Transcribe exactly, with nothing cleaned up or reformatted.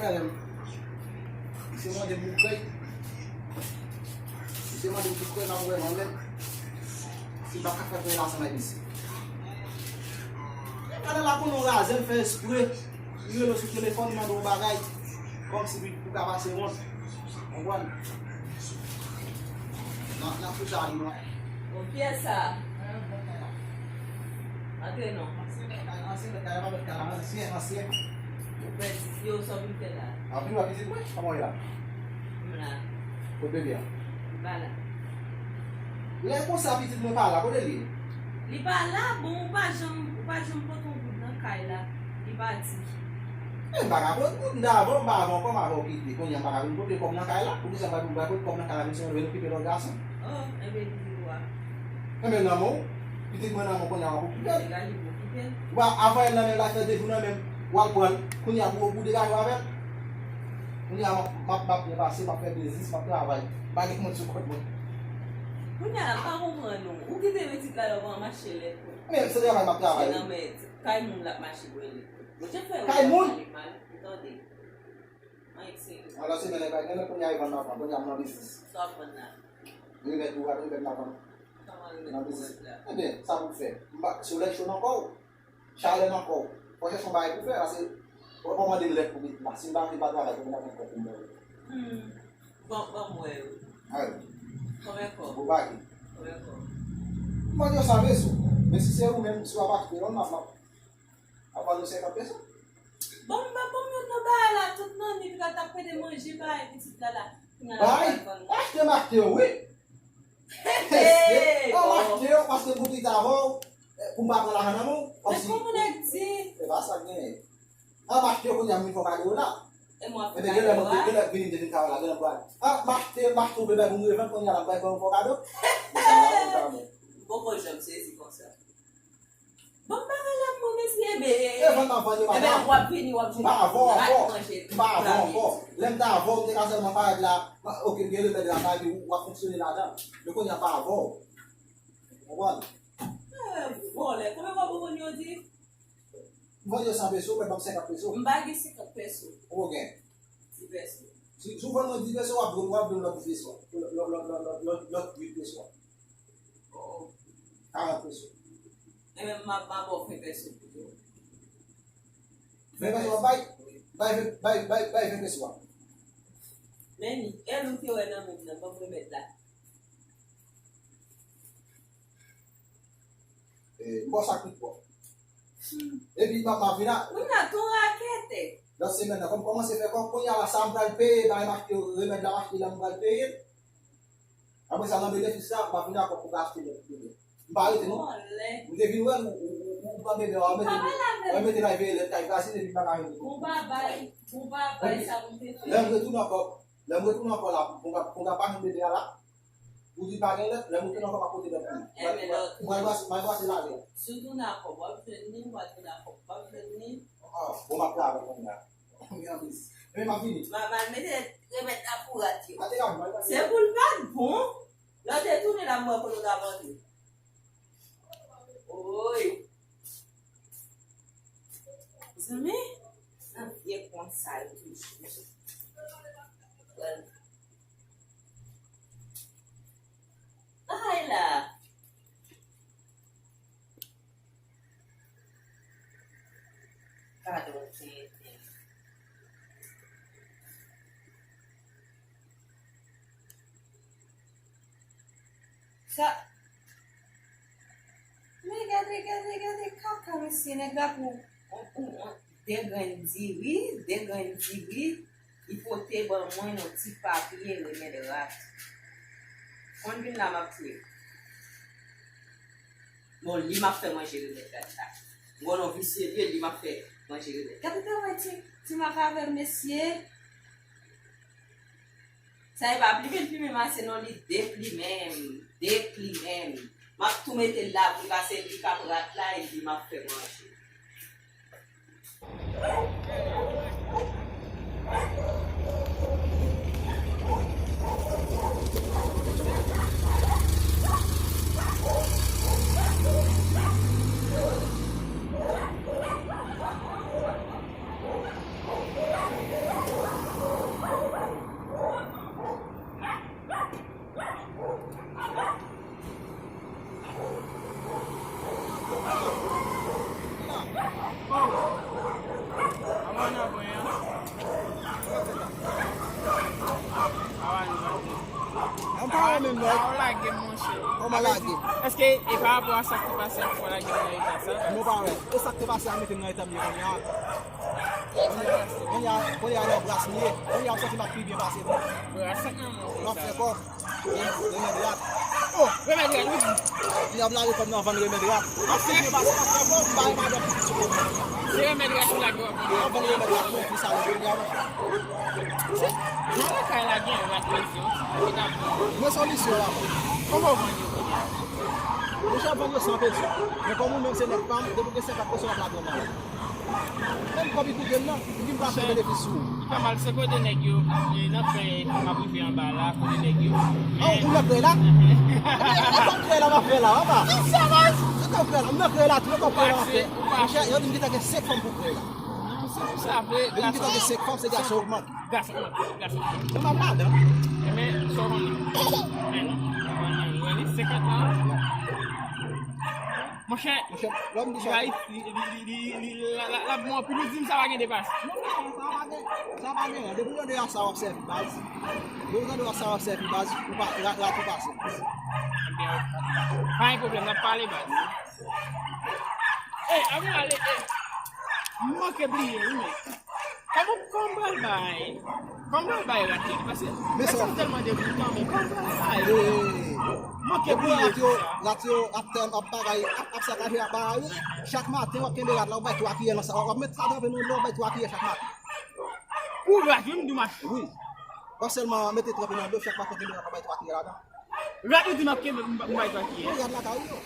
Misye mande m pou krèy. Misye mande m pou krèy, m ap wè nan lè. Si m pa ka fè krèy la ansanm avèk misye. Gade la konnen w razè, l fè espre. Li rele w sou telefòn, li mande w yon bagay. Kòmsi pou, pou ka pase wont. Konprann? Nan, nan foucha li, non. Bon, kiyès sa? Antre non. Ansyen, ansyen, ansyen. Ou pèdi, yo, sa w vin fè la? Anpil wè pitit mwen, kòman w ye la? M la. Kote bebe a? Li pa la. Lè konsa pitit mwen pa la, kote l ye? Li pa la, bon, ou pa janm, ou pa janm pote yon goud nan kay la. Li pati. E, m pa ka pote goud nan avan, m pa avan ankò, m avan w kite. Kounye a m pa ka vin pote kòb nan kay la. Poukisa m pa vin pote kòb nan kay la, misye mwen vin okipe lòt gason? Oh, enben, li di w a. Enben, nan men w, pitit mwen nan men w, kounye a w ap okipe l. Egal, li pou okipe l. Wa, avan l nan men l, l ap fè de jou nan men l, w al pran l. Kounye a pou w degaje w avè l. Kounye a, m ap, m ap, m ap byen pase, m ap fè biznis, m ap travay. M pa gen moun sou kont mwen. Kounye a la, m pa konprann ou. Ou kite pitit la, lè w pran mache lèt. Men, se travay m ap travay. Se nan men, kay moun l ap mache pou l. Bon, jan fè ou ap pale mal, ou tande. Anyen serye. Alò, se mèt bay, mèt kounye a, Evan nan vann, kounye a m nan biznis. Sa w ap vann la? Remèd ou, remèd nan vann. Kòman remèd nan biznis? Nan vann la? Ebyen, sa pou fè. M pa, solèy cho nan kò w. Chalè nan kò w. Fò w chèche yon bagay pou fè, paske w pa mande m lèt pou pitit la. Si m pa, si m pa travay, kòman m ap fè pou m manje? Hmm. Bon, bon, m wè yo. Ay. Konbyen kòb? Bon, bagay. Konbyen kòb? M mande yo sa, mesye. Men si se ou menm, si w ap achte yon, m ap, m ap, m ap vann ou senkant peso. Bon, m pa, bon, m yon nan bagay la, tout nan nit la, t ap pede manje, bagay pitit la la. Bay, achte m achte yo, wi. Hey, oh, m achte yo, paske m pou kite avè w, eh, pou m pa pran lajan nan men w. Men kòman nèg di? Se pa sa k genyen. An m achte yo kounye a, m vin fè w kado la. E mwen ap fè kado a? Ebyen, gen lè m te, gen lè vini, m te vin kado la, gen lè m pral. An m achte, m achte yon bebe pou m revann, kounye a la, m pral fè w kado. Bon, sa la, bon, sa bon. Bon, bon, jan m sezi konsa. Bon, bagay la, mwen, mesye, ebyen, ebyen, w ap vini, w ap vini. M pa avè w ankò. M pa avè w ankò. Lè m te avè w, m te ka sèlman parèt la, oke, m gen remèd la, m pa epi w ap fonksyone ladan. Men kounye a, m pa avè w. Ou konprann? Eh, vòlè, konbyen kòb ou vann yo di? M vann yo san peso, ou mèt ban m senkant peso. M pa gen senkant peso. Ou gen? Di peso. Si, si w vann mwen di peso, w ap jwenn, w ap jwenn lòt di peso. Lòt, lòt, lòt uit peso. Oh. Karant peso. Ebyen, m ap, m ap ba w ven peso pou yo. Ven peso w ap bay? Bay ven, bay, bay, bay ven peso a. Men, èl ou te wè nan men m nan, ban m remèd la. Eh, m ba w sa k pi pwòp. Hmm. Epi, m ap, m ap vin a. Wi, m la tou rakete. Lòt semèn nan, kòm kòmanse fè kòb, kounye a la, sa m pral peye, bagay m achte, remèd la m achte la, m pral peye. Apre sa, nan benefis la, m ap vin a kòb pou ka achte lòt bebe. M pa rete, non. M te vin wè l, ou, ou, ou, ou pran bebe a, ou mete, ou mete nan veye lèt kay vwazen, epi m pa ka vin. Bon, babay, bon, babay, sa pou m te fè. Lè m retounen ankò, lè m retounen ankò la, pou m ka, pou m ka pa jwenn bebe a la, ou di pa gen lèt, lè m retounen ankò, m ap pote lèt pou ou. Mwen, mwen, mwen, mwen brase lari a. Si w tounen ankò, w ap jwenn li, w ap tounen ankò, w ap jwenn li. Ah, bon, m ap travay kounye a. Men m ap vini. M ap al mete remèd la pou rat yo. Se pou l pa t bon. Lè w te tounen la, m wè kote w t ap antre. Oy! Zanmi, nan vye kont sa yo toujou. Well. Ay la. Padon, tenten. Sa. Men gade, gade, gade kaka, mesye, nèg la pran on, on, on, de grenn diri, de grenn diri, li pote ban mwen yon ti papye remèd rat. Konn vin la, m ap touye. Bon, li m ap fè manje remèd rat la. Bon, non, visye vye, li m ap fè manje remèd. Gade travay ti, ti makavè, mesye. Sa e pa plimen l plimen m ase non, li deplimen m, deplimen m. M ap tou mete l la pou l pase li k ap rat la, epi m ap fè manje. Ah, w lage m, monchè. Kòman lage? Èske e pa rapò a sa k te pase a fè w lage m nan eta sa? Non, pa vrè. E sa k te pase a mete m nan eta m ye kounye a. Kounye a, kounye a, kounye a nan bras m ye. Kounye a, m santi m ap pi byen pase. Bras ak nan men w. M ap fè kòb. Remèd rat. Oh, remèd rat, wi. Li ap lage kòb nan vann remèd rat. M ap pi byen pase, m ap fè kòb, m bay madanm pitit sou kòb. Se remèd rat ou lage w ap vann? M ap vann remèd rat, mwen, pi sa, kounye a, monchè. Nan lakay la gen rat mesye, yon ti rat ki t ap vann. Mwen solisyon la. Kòman w vann yo kounye a? Monchè, vann yo san peso. Men kòm ou menm se nèg pa m, depi w gen senkant peso w ap lage yon malad. Menm kòb li koute m nan, li vin pa fè benefis sou ou. Li fè mal, se kote nèg yo, e, nan krèy m ap rive anba la, kote nèg yo. An, ou nan krèy la? E kòb krèy la m ap fè la, papa. Sa baz? E kòb krèy la, m nan krèy la tou, e kòb krèy la m ap fè. Monchè, yo di m gentan gen senk fanm pou krèy la. Non, se pou sa vre. Yo di m gentan gen senk fanm, se gason ogmante. Gason, gason. Mwen pa madan. Ebyen, sa w konnen. Men non, mwen li senkant lan. Monchè, monchè, lòm di sa. Li, li, li, li, li, la, la, la, bon, anpil ou di m sa pa gen depas. Non, sa pa gen, sa pa gen. Depi w tande a sa w ap sèvi baz. Depi w tande a sa w ap sèvi baz, ou pa, la, la tou pase. Ebyen, pa gen pwoblèm, n ap pale baz. Ey, avan ale, ey. M manke bliye, wi, men. Kòman, kòman m pral bay? Kòman m pral bay rat yo? Paske nèg sa yo tèlman degoutan, men kòman m pral bay? M manke bliye rat yo, rat yo ap tèm, ap bagay, ap, ap sakaje, ap bagay, wi. Chak maten, w ap kenbe rat la, w bay twa kiyè nan sa, w ap met sa nan venn ou, w bay twa kiyè chak maten. Pou rat, wi, m di w mache. Wi. W ap sèlman mete tranpe nan dlo, chak maten kenbe rat la, bay twa kiyè ladan. Rat ou di m ap kenbe, m bay twa kiyè. Wi, rat lakay ou yo.